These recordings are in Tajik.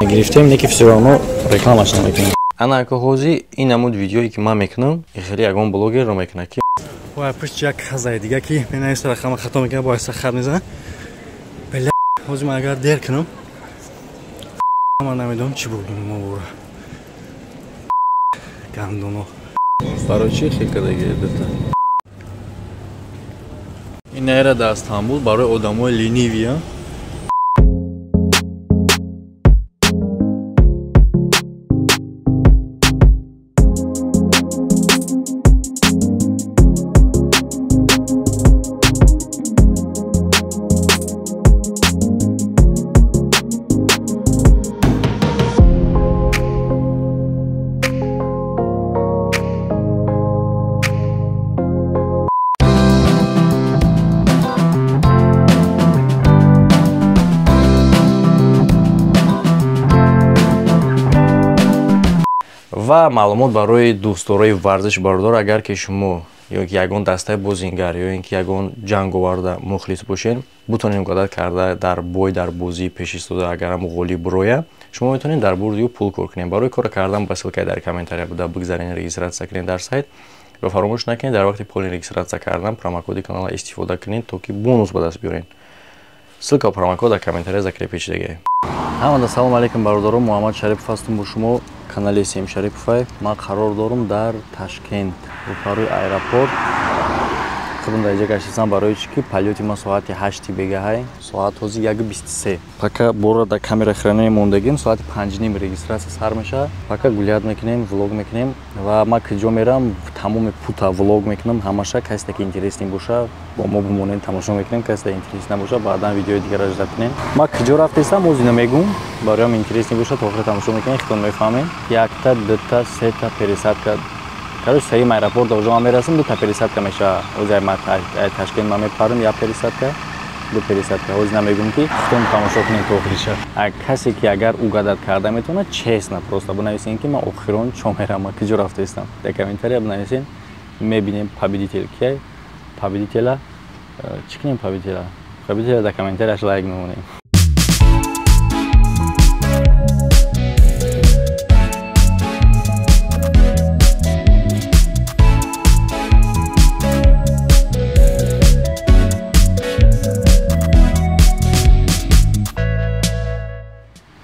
Гирифтем, не ки всё равно рекламаш намекунем. Ана ко ҳози ин намуд видеое ки ман мекунам, хеле ягон блогерро мекунад ки ва пушт як хазаи дига ки менависа рақама хато мекунад, бо айса хат мезанад. Бля, ҳозир ман агар дер кунам, ман намедонам чӣ бурдум мо бура. Гандоно. Барои чӣ хел кардаги дата? Ин наера дар Стамбул барои одамои ленивия. Ва маълумот барои дӯстдорои варзиш бародор, агар ки шумо ё ки ягон дастаи бозингар ё ин ки ягон ҷанговарда мухлис бошед, бутонед муқаддар карда дар бой, дар бозии пеш истода, агарам ғолиб буроя, шумо метавонед дар бурди ӯ пул кор кунед. Барои кора кардан ба ссылкаи дар комментария буда бигзарен, регистратсия кунед дар сайт ва фаромӯш накунед дар вақти полни регистратсия кардан промокоди канала истифода кунед, то ки бонус ба даст биёред. Ссылка ва промокод дар комментария закрепи шудагиа. Ҳамада салом алейкум бародарон, Муҳаммад Шарипов ҳастам бо шумо, канали Сем Шариповай. Ман қарор дорам дар Ташкент, рӯпарӯи аэропорт. Худам дар инҷа гаштистам барои чӣ ки полёти ман соати 8 бегаҳай, соат ҳозир 1:23. Пока бора дар камера хранения мондагим, соати 5:30 регистратсия сар мешавад. Пока гулят мекунем, влог мекунем ва ман куҷо мерам, тамоми пута влог мекунам, ҳамаша касе ки интересный боша, бо мо бимонед, тамошо мекунем, касе интерес набоша, баъдан видеои дигарро жда кунем. Ман куҷо рафтестам, оз ина мегум, бароям интересный боша, то охир тамошо мекунем, худтон мефаҳмем. Якта, дута, сета пересадка. Короче, саим аэропорт уже ман мерасам, дута пересадка мешавад. Оз ай Ташкент ман мепарам, як пересадка, ду пересадка. Оз намегум ки худтон тамошо кунед то охириша. Касе ки агар угадат карда метавонад, честно просто бинависен ки ман охирон чо мерам, ман куҷо рафтаистам. Дар комментария бинависен, мебинем победитель кияй. Победителя чӣ кунем победителя? Победителя дар комментарияш лайк мемонем.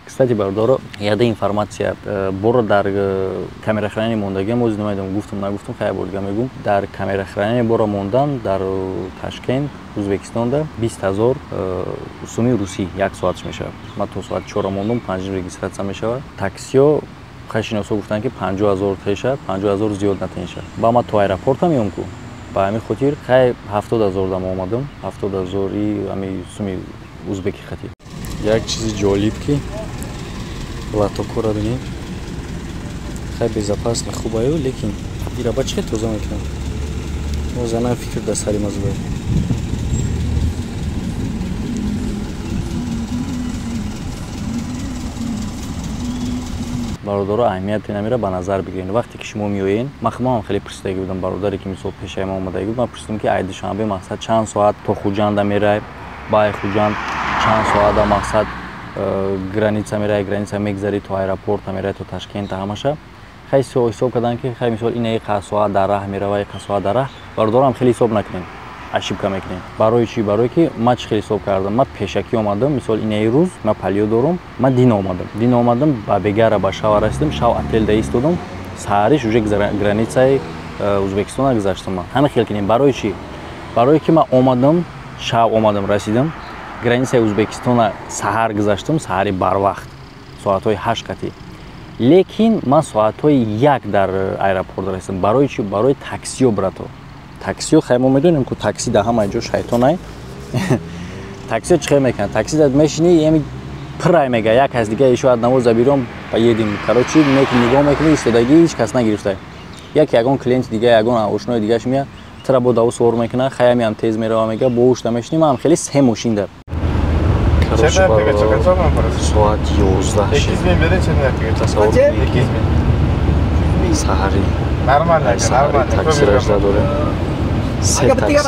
Кстати, бародаро, яда информация боро дар камерахранение мондагиам, оз намедонам гуфтам нагуфтам, хай бор дига мегум. Дар камерахранение боро мондан дар Ташкент, Ӯзбекистонда 20 000 суми русӣ як соатш мешавад. Ман то соат 4 мондум, 5 регистратсия мешавад. Таксиё хашиносо гуфтанд ки 50 000 теша, 50 000 зиёд натеша. Ба ман то аэропортам меом ку. Ба ҳамин хотир хай 70 000 дам омадам, 70 000 ҳамин суми узбеки хати. Як чизи ҷолиб ки латокора бинед, хай безопасно хубаю, лекин ира ба чӣ тоза мекунам? Озана фикр дар сари ма зубай. Бародаро, аҳамияти намера ба назар бигиред. Вақте ки шумо меоед, ман худам хеле пурсидаги будам, бародаре ки мисол пешаи ма омадаги буд, ман пурсидам ки ай Душанбе мақсад чанд соат то Хуҷанда мерай, ба ай Хуҷанд чанд соата мақсад граница мерай, граница мегзари то аэропорта мерай, то Ташкента ҳамаша. Хай ҳисоб кардан ки хай мисол ина иқа соат дар раҳ мерава, иқа соат дар раҳ. Бародарам хеле ҳисоб накунед, ошибка мекунед. Барои чӣ? Барои ки ман чӣ хеле ҳисоб кардам? Ман пешакӣ омадам, мисол инаи рӯз ман палиё дорум, ман дин омадам. Дин омадам, ба бегара ба шава расидам, шав отелда истодам, саҳариш уже границаи Ӯзбекистона гузаштам ман. Ҳамин хел кунем. Барои чӣ? Барои ки ман омадам, шав омадам, расидам, границаи Ӯзбекистона саҳар гузаштам, саҳари барвақт, соатҳои 8 қатӣ. Лекин ман соатҳои 1 дар аэропорт расидам. Барои чӣ? Барои таксиё, брато. Таксиё, хай мо медонем ку такси дар ҳама ҷо шайтонай. Таксиё чӣ хел мекунад? Такси дар мешинӣ, ями пирай мега, як кас дига ещё одного заберём, поедем. Короче, нигоҳ мекунӣ, истодагӣ ҳеҷ кас нагирифта. Як ягон клиент дига, ягон ошнои дигаш меяд, тра бо даву сувор мекунад, хай ҳамиам тез мерава мега, бо ушта мешинӣ, ман хеле се мошин дар. Короче, соат 11 шид. Тасаввур кунед ки саҳари, саҳари таксира жда дорем. Се такси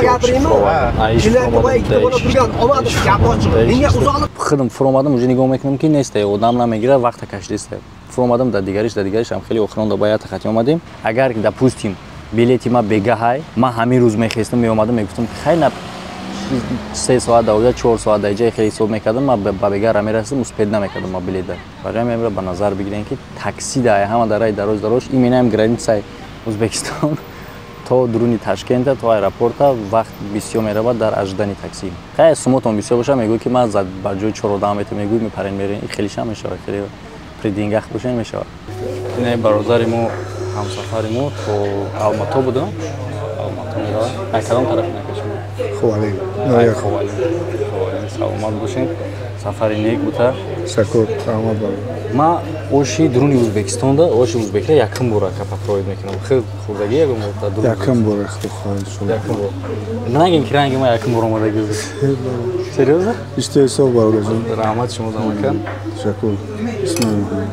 худам фуромадам, уже нигоҳ мекунам ки несте, одам намегира, вақта кашидисте. Фуромадам дар дигариш, дар дигариш ҳам хеле охирон ба як хати омадем. Агар допустим билети ма бегаҳай, ман ҳамин рӯз мехестам, меомадам, мегуфтам хай на 3 соат дар 4 соат дар ҷои хеле ҳисоб мекардам, ман ба бегаҳ мерасидам, успед намекардам ма билета. Барои ҳамин ба назар бигирем ки такси дар ҳама дараи дароз дароз, именно ҳам границаи Ӯзбекистон то дуруни Ташкента, то аэропорта вақт бисёр меравад дар аждани такси. Хай сумотон бисёр боша, мегӯй ки ман ба ҷои 4 одам метавонам, мегӯй мепарем мерем, хеле шам мешавад, хеле при деньгах бошем мешавад. Ин бародари мо, ҳамсафари мо то Алмато буда. Алмато меравад. Ай кадом тараф накашем? Ховалин. Ховалин. Ховалин. Саломат бошед. Сафари нек бута. Ташаккур. Саломат бошед. Ма оши дуруни Ӯзбекистонда, оши ӯзбекра якум бора капа провид мекунам. Хел хурдагӣ ягон бор дар якум бора хоҳед шуд. Якум бор. Нагин ки ранги ма якум бор омадагӣ. Серьёзно? Иштиҳо бародарҷон. Раҳмат шумо замакан. Ташаккур. Бисмиллоҳ.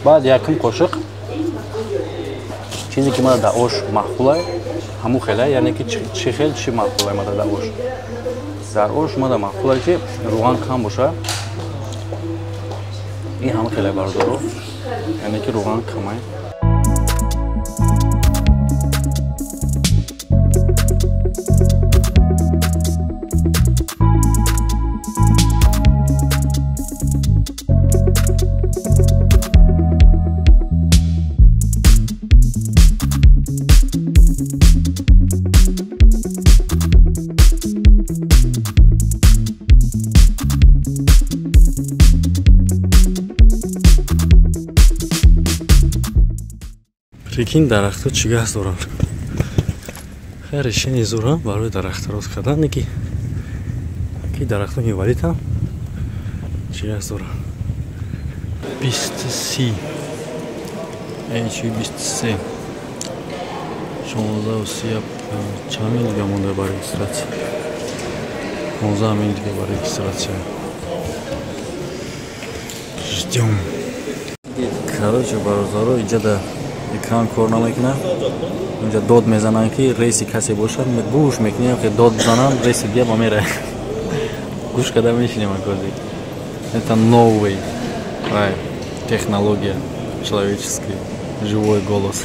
Баъд якум қошиқ чизе ки мада дар ош маъқулай, ҳамун хелай, яъне ки чӣ хел чӣ маъқулай мада дар ош. Дар ош мада маъқулай ки рӯған кам боша. Ин ҳама хелай бародаро, яъне ки рӯған камай. Прикинь, дарахтҳо чӣ гаст доранд. Хай решение зӯрам барои дарахт рост кардан, ки дарахтҳо инвалидам чӣ гаст доранд. 23 23 16 чанд мил дига монда ба регистратсия? 15 мил дига ба регистратсия. Ждём. Короче, бародаро, иҷа экран кор намекунад. Инҷа дод мезананд ки рейси касе бошад, гӯш мекунем ки дод бизананд, рейси бия ма мераем. Гӯш карда мешинем акози. Это новый технология, человеческий живой голос.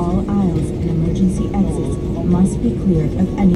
All aisles and emergency exits must be cleared of any.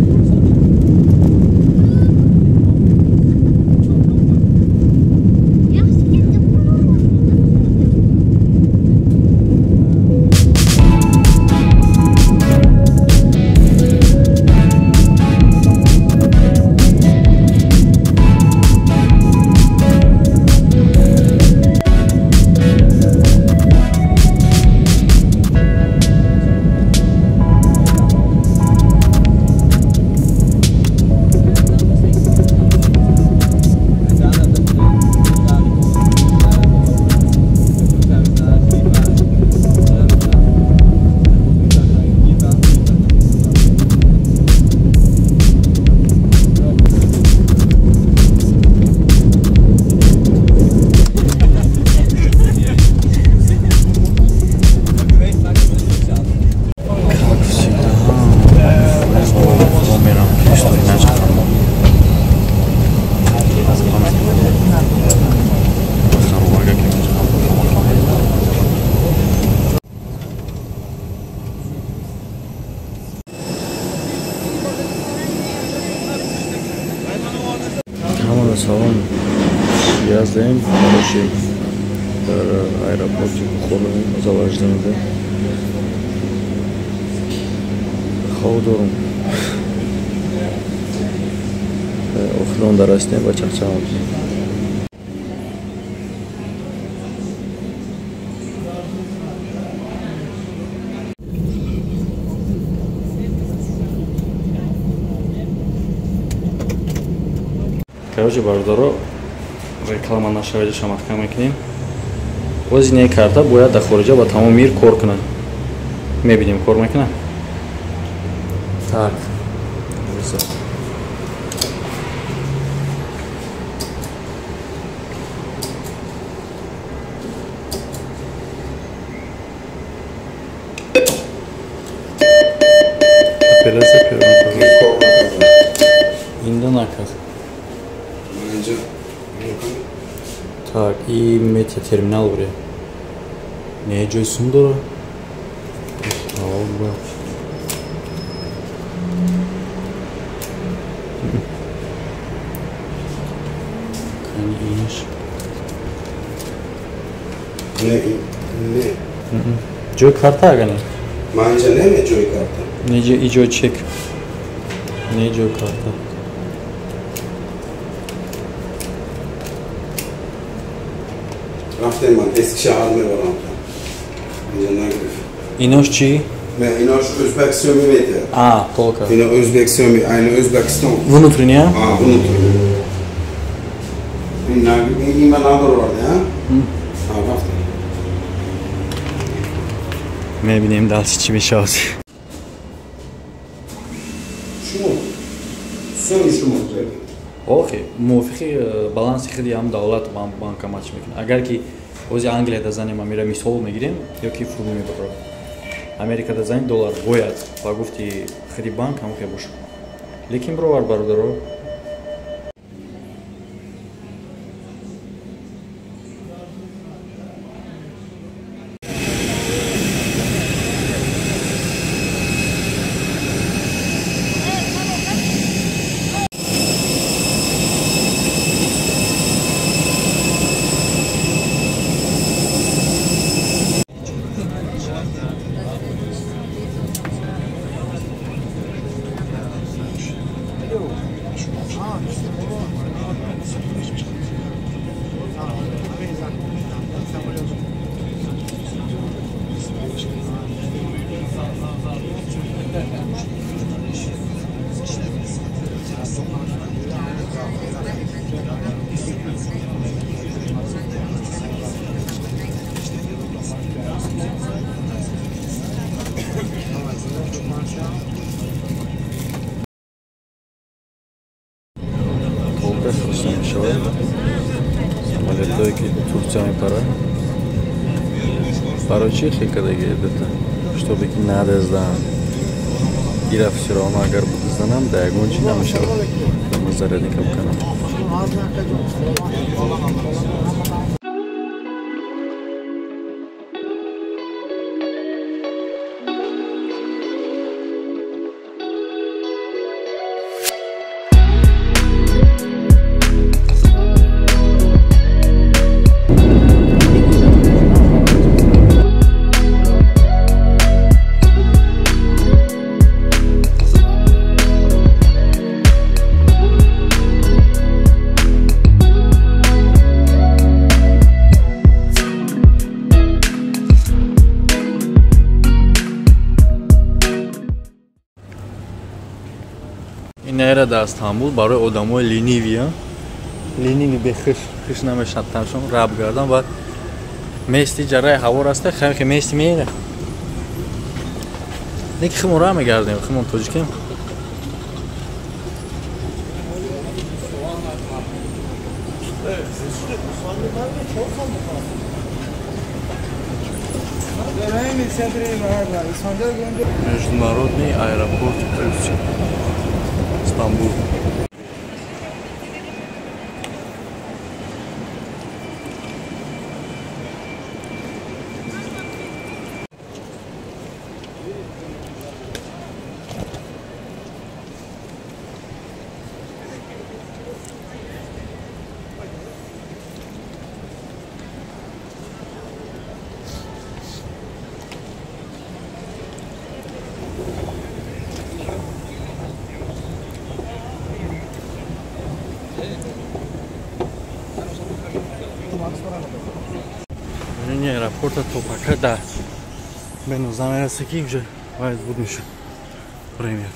Салом яздем, короче, дар аэропорти Бухоро залаждамда. Хов дорум. Охирон дарастем ва чақчақ мекунем. Короче, бародаро, Реклама нашавад, маҳкам мекунем. Боз ин карта бояд дар хориҷа ба тамоми мир кор кунад. Мебинем, кор мекунад. Так. Операция первого. Инда наказ. Так, и метия терминал буре. Не ҷои сум дора? Кани инаш. Не, не. Ҷои карта ага не? Ман инҷа не ҷои карта. Не ҷои ҷои чек. Не ҷои карта. Рафтем ман Ескишаҳар мебарам. Инҷа нагирифт. Инош чӣ? Не, инош ӯзбек сӯми метиҳад. А, толка. Ино ӯзбек сӯми, айно Ӯзбекистон. Внутренний, а? А, внутренний. Ин ма надорварде, а? А, рафтем. Мебинем дальше чӣ мешавад. Шумо сӯми шумо. Охи, мувофиқи баланси худи ҳам давлат банкомат чӣ мекунад. Агар ки ози Англияда занем, амира мисол мегирем, ё ки фурӯ мебарад. Америкада занем доллар бояд ба гуфти худи банк ҳам хе бошад. Лекин бировар бародаро, самолетое ки Турция мепарад. Барои чӣ хел кардаги эдата? Чтобы ки надездаам. Ира всё равно агар будизданам, да ягон чӣ намешавад. Ма зарядника биканам. Ин дар Стамбул барои одамои ленивия, ленивӣ бехиш хиш намешад таншон раб гардан ва мести ҷараи ҳаво раста хами ки мести меира. Не ки химон ра мегардем, химон тоҷикем. Международный аэропорт Турции. Стамбул. Аэропорта то пока да бенуза мерасе ки уже бояд буд мешуд. Привет.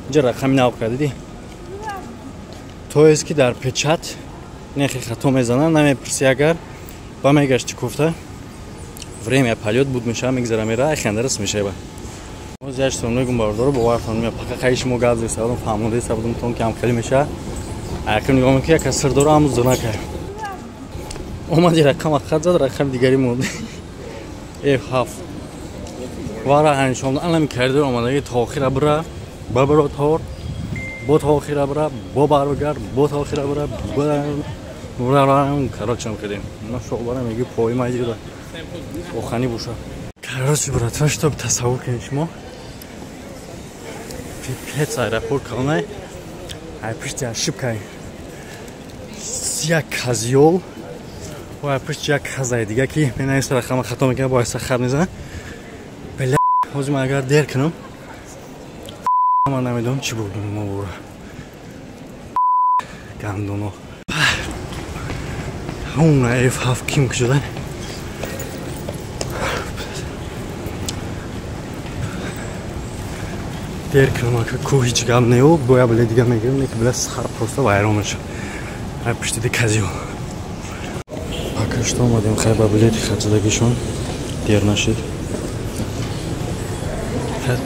Инҷа рақами нав кардидӣ. То есть ки дар печат нехи хато мезананд, намепурси агар ба мегашти кофта. Время полёт буд мешава, мегзара мера, айхандарас мешава. Боз як чизро мегум бародаро, бовартон меояд. Фақат қайи шумо гап зеста будам, фаҳмондаиста будам тон ки ҳам хеле мешава. Аяқим нигоҳ мекунӣ, як кас сир дора, ҳамун зурнакай. Омади рақама хат зад, рақами дигари монд. F7. Вара ҳанишон алами коридор омадаги то охира бира, бабро тор, бо то охира бира, бо баргард, бо то охира бира, бо короче кардем. Ма шоқбара меги пои ма дида. Охани боша. Короче, братва, чтоб тасаввур кунед шумо. Пипец аэропорт калонай. Ай пушти ошибкай. Як казиёл. Ва пушти як казай дига ки мен айса рақама хато мекунам, бо айса хат мезанам. Бля, ҳозир ман агар дер кунам, ман намедонам чӣ бурдум мо бура. Гандоно. Ҳуна F7 ким кушодан. Дер кунам, ака ку ҳеҷ гап нею, боя биле дига мегирам, не ки била сар просто вайрон мешавад. Ай пушти ди казиёл. Пока что омадем хай ба билети хатзадагишон дер нашид.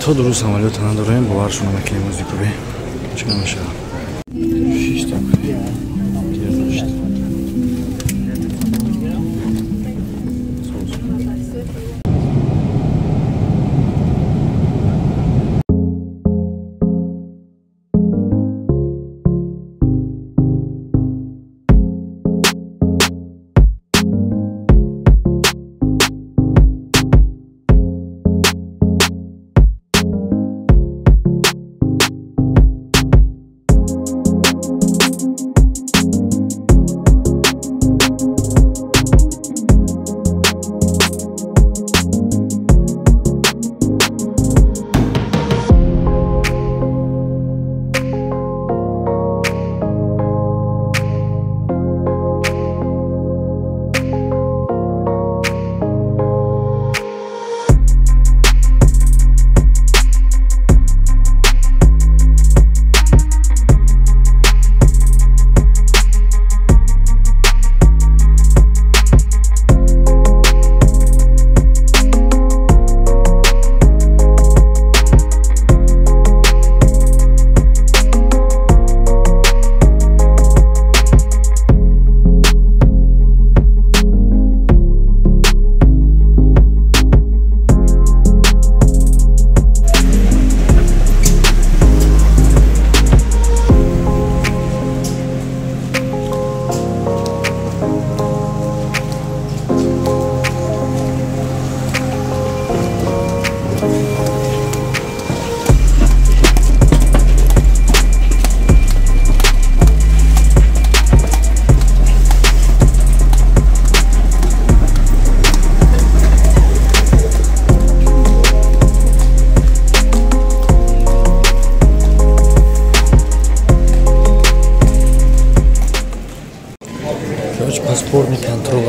То дуруст самолёта надорем, боваршон намекунем музикубе. Чӣ намешавад? Шишта дер нашид. Паспортный контроль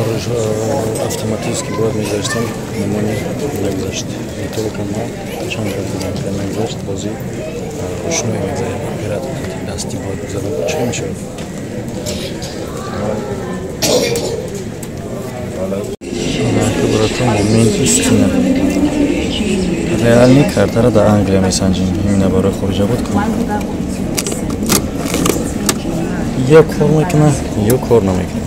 автоматически бояд мегузаштем, намони нагузашт. Не только ма, чанд кас нагузашт, бози ручной мегузарем, оператор дасти бояд гузарад. Чӣ мешавад? Братон, момент истина. Реальный картара дар Англия месанҷем. Именно барои хориҷа буд ку. Ё кор мекунад, ё кор намекунад.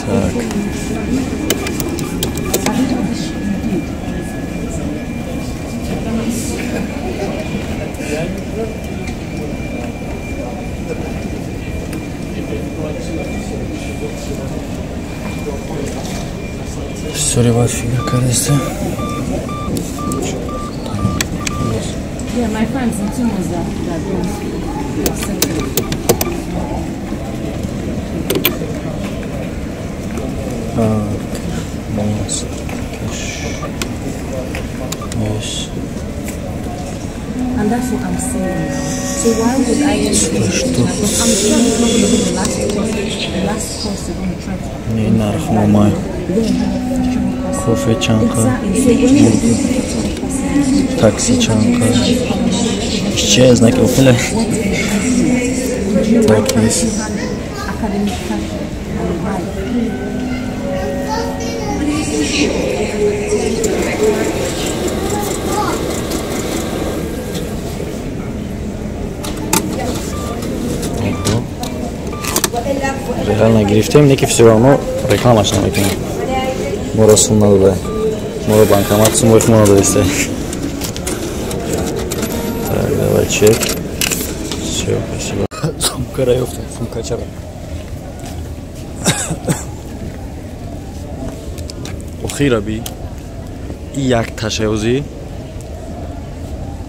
Так. Sorry, what figure кареста? Yeah, my friends in Tumoza that don't accept it. Balance cash. Yes. And that's what I'm saying. So why would I do this? Because I'm sure it's not going to be the last Не нархнома. Кофе чанқа. Такси чанқа. Че знаки Опеля? Такис. Реально гирифтем, неки все равно рекламаш намекунем. Моро сум надода. Моро банкомат сумои хумо надодисте. Так, давай чек. Все, спасибо. Сумкара ёфтем, сумкачара. Охира би як ташаёзи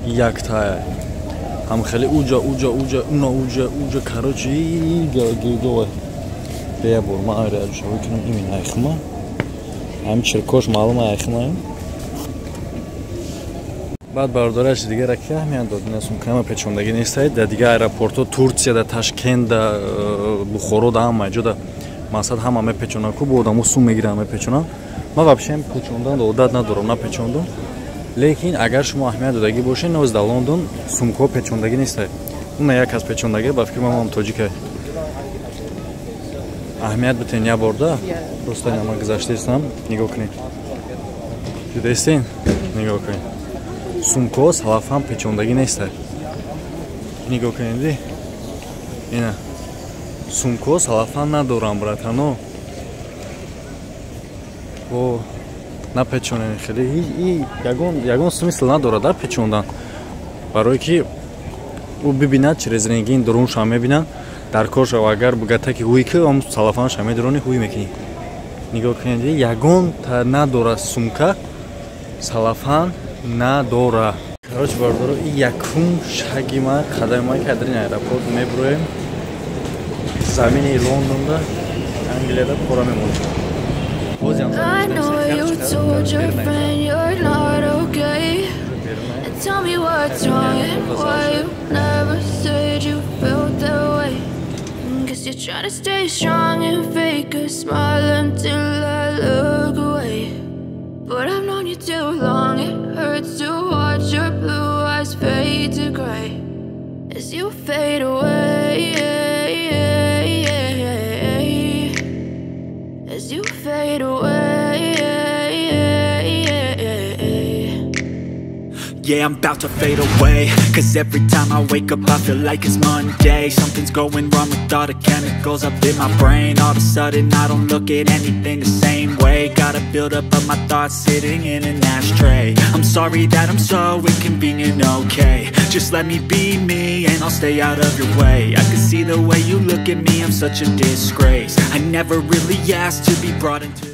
як тая. Ҳам хеле уҷа уҷа уҷа уна уҷа уҷа короче гирдова. Бея бор ман айра шавӣ кунам имин айхма. Ҳам чиркош маълума айхма. Баъд бародараш дигара ки аҳамият дод, ина сумкама печондагӣ нестаед. Дар дигар аэропортҳо Турсия, дар Ташкент, дар Бухоро, дар ҳама ҷо да мақсад ҳама мепечонанд ку бо одамо сум мегиранд мепечонанд. Ман вообще печондан одат надорам, напечондум. Лекин агар шумо аҳамият додагӣ бошед, ноз дар Лондон сумкаҳо печондагӣ нестаед. Уна як аз печондагӣ, ба фикри ман ҳам тоҷикае. Аҳамият битен як борда, просто ина ман гузаштаистам, нигоҳ кунед. Дидаистен? Нигоҳ кунед. Сумкаҳо салафан печондагӣ нестаед. Нигоҳ кунед, ина сумкаҳо салафан надоранд, братано. О, напечонен хеле. Ягон смысл надорад да печондан. Барое ки ӯ бибинад через рентген дурунша мебинад, дар кор шава агар бугата ки ҳуй ки ам салафанша медурони ҳуй мекунӣ. Нигоҳ кунед, ягон та надорад сумка, салафан надора. Короче, бародаро, и якум шаги ма, қадами ма ки дар ин аэропорт мебуроем. Замини Лондонда, Англияда пора мемонем. I know you told your friend you're not okay. And tell me what's wrong and why you never said you felt that way. Guess you're trying to stay strong and fake a smile until I look away. But I've known you too long, it hurts to watch your blue eyes fade to gray as you fade away. As you fade away. Yeah, I'm about to fade away. Cause every time I wake up I feel like it's Monday. Something's going wrong with all the chemicals up in my brain. All of a sudden I don't look at anything the same way. Gotta build up of my thoughts sitting in an ashtray. I'm sorry that I'm so inconvenient, okay. Just let me be me and I'll stay out of your way. I can see the way you look at me, I'm such a disgrace. I never really asked to be brought into this.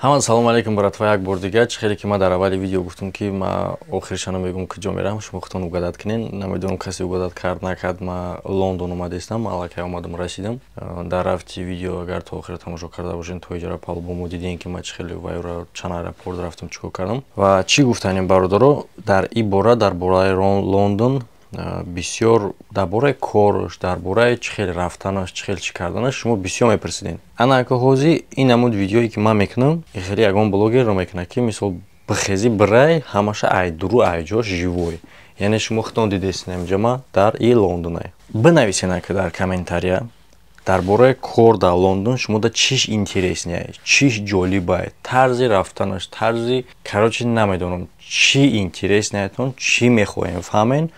Ҳама салом алейкум, братва, як бор дигар. Чӣ хеле ки ман дар аввали видео гуфтам ки ман охиршана мегӯм куҷо мерам, шумо худтон угадат кунед. Намедонам касе угадат кард накард, ман Лондон омадаистам, аллакай омадам расидам. Дар рафти видео агар то охира тамошо карда бошед, то иҷора палубомо дидем ки ман чӣ хеле вайра чанд аэропорт рафтам, чӣ кор кардам. Ва чӣ гуфтанем, бародаро, дар ин бора, дар бораи Лондон бисёр дар бораи корш, дар бораи чӣ хел рафтанаш, чӣ хел чӣ карданаш шумо бисёр мепурсидед. Ана ака ҳозир ин намуд видеое ки ман мекунам, хеле ягон блогерро мекунад ки мисол бихези бирай ҳамаша айдуру айҷош живой. Яъне шумо худтон дидестед инҷа ма дар и Лондоне. Бинависед ака дар комментария дар бораи кор дар Лондон шумо да чиш интереснее, чиш ҷолибае, тарзи рафтанаш, тарзи короче намедонам чӣ интереснеятон, чӣ мехоҳем фаҳмен.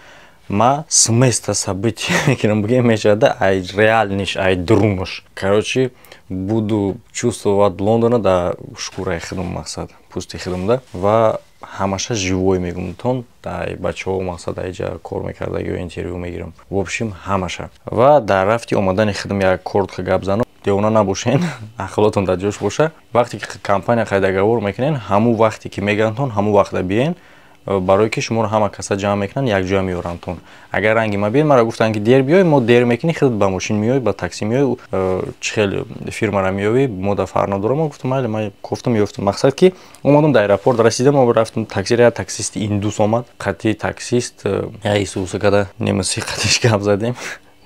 Ма с места события мекунам, бигем мешавад ай реальниш, ай друнуш. Короче, буду чувствовать Лондона да шкураи худам, мақсад пӯсти худамда ва ҳамаша живой мегумтон дай бачаҳо мақсад айҷа кор мекардаги ё интервю мегирам. В общем, ҳамаша. Ва дар рафти омадани худам як коротко гап занам. Девона набошен, ақлотон дар ҷош боша. Вақте ки компания хай договор мекунен, ҳамун вақте ки мегантон, ҳамун вақта биен. Барое ки шуморо ҳама каса ҷамъ мекунанд, якҷоя меорандтон. Агар ранги ма биёед, маро гуфтанд ки дер биёй, мо дер мекунӣ, худат ба мошин меёй, ба такси меёй, чӣ хел фирмара меёвӣ, мо да фарқ надорам. Ма гуфтам майли, ман кофтам ёфтам. Мақсад ки омадам дар аэропорт расидам, рафтам таксиро, як таксисти индус омад. Қатъи таксист як исуса када немисӣ қатиш гап задем.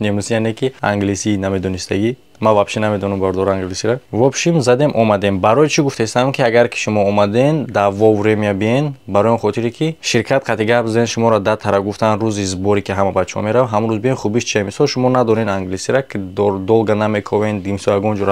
Немисӣ яъне ки англисӣ намедонистагӣ. Ман вообще намедонам, бардор, англисира. В общем, задем, омадем. Барои чӣ гуфтестам, ки агар ки шумо омаден, да вовремя биен? Барои он хотире ки ширкат қати гап зен, шуморо датара гуфтан, рӯзи сборе ки ҳама бачаҳо мерав, ҳамон рӯз биен. Хубиш чи? Мисол, шумо надорен англисира, ки долго намековен, мисол, ягон ҷо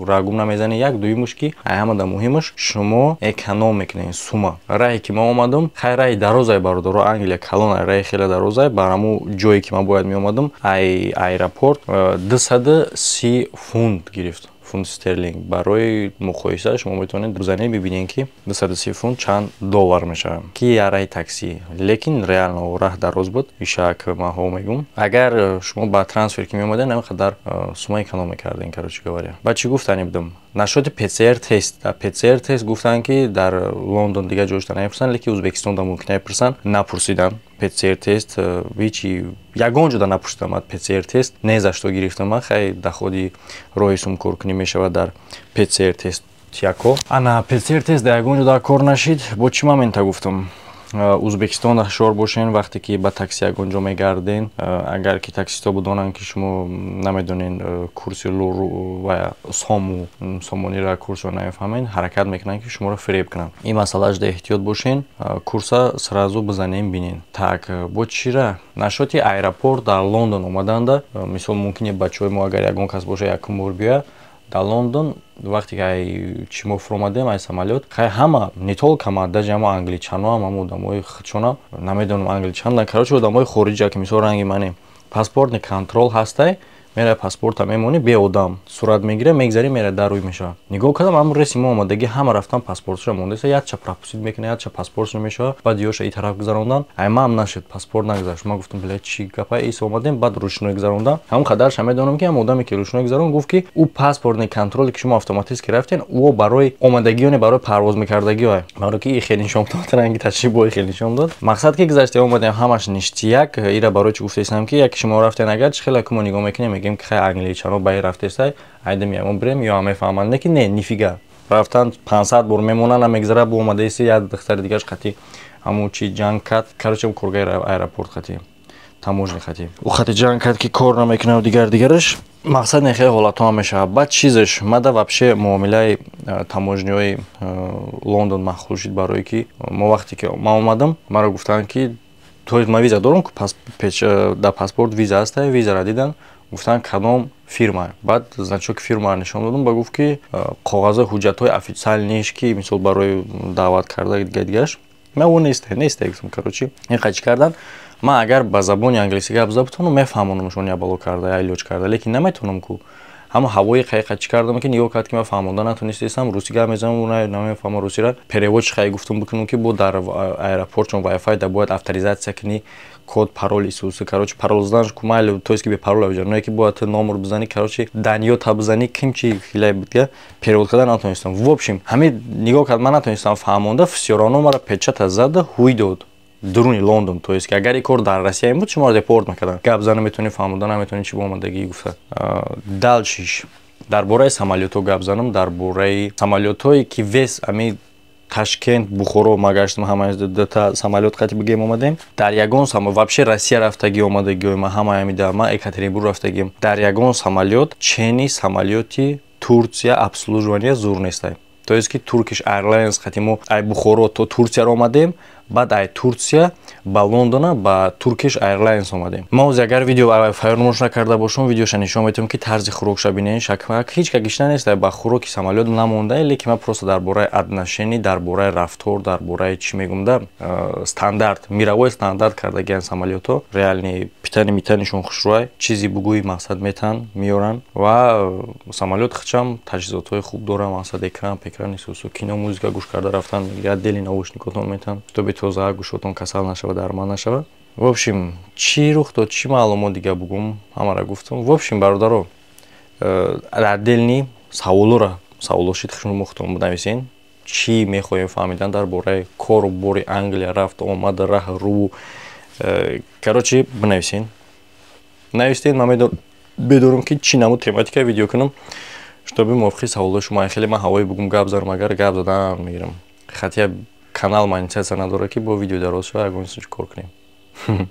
рагум намезанед. Як дуюмуш, ки ай ҳамада муҳимаш, шумо эконом мекунед сума. Раҳе ки ман омадам, хай, раҳи дарозай, бародаро, Англия калон, раҳи хеле дарозай. Бар ҳамун ҷое ки ман бояд меомадам, ай аэропорт 230 фунт гирифт, фунт стерлинг. Барои муқоиса шумо метавонед бизанед, бибинед, ки 230 фунт чанд доллар мешавад, ки я раҳи такси. Лекин реально раҳ дароз буд. Ишак маҳо мегум, агар шумо ба трансфер ки меомадед, ҳамин қадар сума эконом мекардем. Короче говоря, ба чӣ гуфтани будам насчёти ПЦР тест? Дар ПЦР тест гуфтанд, ки дар Лондон, дигар ҷошта намепурсанд, лекин Ӯзбекистонда мумкин мепурсанд. Напурсиданд ПЦР тест ҳичи, ягон ҷода напурсидам. ПЦР тест не за что гирифтам ман. Хай, доходи роҳи сумкоркунӣ мешавад дар ПЦР тест яко. Ана ПЦР тест дар ягон ҷо дар кор нашид. Бо чӣ момента гуфтам? Узбекистон ҳушёр бошен, вақте ки ба такси ягон ҷо мегарден. Агар ки таксистҳо бидонанд, ки шумо намедонен курси ва сому сомонира, курсро намефаҳмед, ҳаракат мекунанд, ки шуморо фиреб кунанд. Ин масъалаашда эҳтиёт бошен, курса сразу бизанем, бинен. Так, бо чира насчёти аэропорт дар Лондон омаданда? Мисол, мумкин бачаҳои мо, агар ягон кас боша, якум бор биёяд дар Лондон. Вақте ки ай чи мо фуромадем, ай самолёт, хай, ҳама, не только ма, даже ҳама англичаноам, ҳама одамои худшонам, намедонам, англичан, короче, одамои хориҷа, ки мисол ранги мане, паспортный контроль ҳастай, мера паспорта мемонӣ, беодам сурат мегира, мегзарӣ, мера, дар рӯй мешавад. Нигоҳ кардам, ҳамн реси мо омадагӣ, ҳама рафтан, паспортшо мондаиста, якча пропустить мекунад, якча паспортшо мешавад, баъд ёша и тараф гузарондан. Ай маам нашуд, паспорт нагузашт. Ман гуфтам: «Бля, чӣ гапа?» Ис омадем, баъд ручной гузарондан. Ҳамон қадарша медонам, ки ҳам одаме ки ручной гузарон, гуфт, ки ӯ паспортный контроле ки шумо автоматически рафтен, ӯ барои омадагиёне, барои парвоз мекардагио, барои ки и хеле нишон дод, ранги ташрибои хеле нишон дод. Мақсад ки гузашта омадем, ҳамаш ништяк. Ира барои чӣ гуфтаистам, ки яке шумо рафтен, агар чи хеле мо нигоҳ мекунем, мегӯем, ки хай, англичано ба ин рафтестай, айдам ягон бирем ё мефаҳманд, не ки не, нифига. Рафтан 500 бор мемонанд, намегзара. Бо омадаиси, як духтари дигараш қати ҳамун чи ҷанг кард. Короче, коргаи аэропорт қати, таможня қати, ӯ қати ҷанг кард, ки кор намекунад, дигар дигараш. Мақсад, не, хеле ҳолатҳо ҳам мешавад. Баъд чизеш мада вообще муомилаи таможняҳои Лондон маъқул шуд, барое ки мо вақте ки ман омадам, маро гуфтанд, ки то ман виза дорам, дар паспорт виза ҳаста. Визара дидан, гуфтанд, кадом фирма. Баъд значоки фирмаро нишон додам, ба гуфт, ки коғазҳои, ҳуҷҷатҳои официальныйш, ки мисол барои даъват карда, дига дигараш. Ман о нест, нест, гуфтам. Короче, ин қачи кардан. Ман агар ба забони англисӣ гап зада бутонам, мефаҳмонамшон, я бало карда, я илоҷ карда, лекин наметавонам ку. Ҳама ҳавои қайқа чӣ кардам, ки нигоҳ кард, ки ман фаҳмонда натонистестам, русӣ гап мезанам, намефаҳмам русира. Переводчик хай гуфтум бикунам, ки бо дар аэропорт, чун вайфай да бояд авторизация кунӣ, код, парол, исуси. Короче, парол заданаш кумайли, то есть ки бе парол авҷа ное, ки бояд номер бизанӣ, короче, даниёта бизанӣ, ким чи хилай будга, перевод карда натонистам. В общем, ҳамин нигоҳ кард, ман натонистам фаҳмонда, всё равно мара печата зада, ҳуй дод дуруни Лондон. То есть ки агар ин кор дар Россия буд, шуморо депорт мекарданд. Гап зана метавонӣ, фаҳмода наметавонӣ, чӣ бо омадагӣ гуфта. Дальшиш дар бораи самолётҳо гап занам. Дар бораи самолётҳое ки вес ами Ташкент, Бухоро ма гаштам, ҳама дута самолёт қати бигем омадем. Дар ягон вообще Россия рафтагӣ омадагиҳои ма, ҳама ами ма Екатеринбург рафтагием, дар ягон самолёт чени самолёти Турция обслуживание зур нестай. То есть ки Turkish Airlines қати мо ай Бухоро то Турсияро омадем, баъд ай Турсия ба Лондона ба Turkish Airlines омадем. Ма ози агар видео фаромӯш накарда бошам, видеоша нишон метавам, ки тарзи хӯрокша бинен. Шакмак ҳеҷ ка гишна нест, ба хӯроки самолёт намонда, лекин ман просто дар бораи отношение, дар бораи рафтор, дар бораи чӣ мегум да, стандарт, мировой стандарт кардагиан самолётҳо. Реальный питание митанишон хушрӯай, чизи бугӯи, мақсад, метан меёранд. Ва самолёт хичам таҷҳизотҳои хуб дора, мақсад, экран пекран, исусу, кино, музыка гӯш карда рафтан мегирад, дели наушникотон метан, то тоза гӯшотон касал нашавад, дарман нашавад. В общем, чӣ рух дод, чӣ маълумот дига бугум, ҳамаро гуфтам. В общем, бародаро, отдельный саволора, саволо шид, шумо худтон бинависен, чӣ мехоҳем фаҳмидан дар бораи кору бори Англия, рафт омад, раҳ рӯ. Короче, бинависен, навистен, ман бедорам, ки чӣ намуд тематика видео кунам, чтобы мувофиқи саволои шумо. Хеле ман ҳавои бугум гап занам, агар гап задан мегирам, хатия канал монетизация надорад, ки бо видео дароз шава, ягон чиз кор кунем.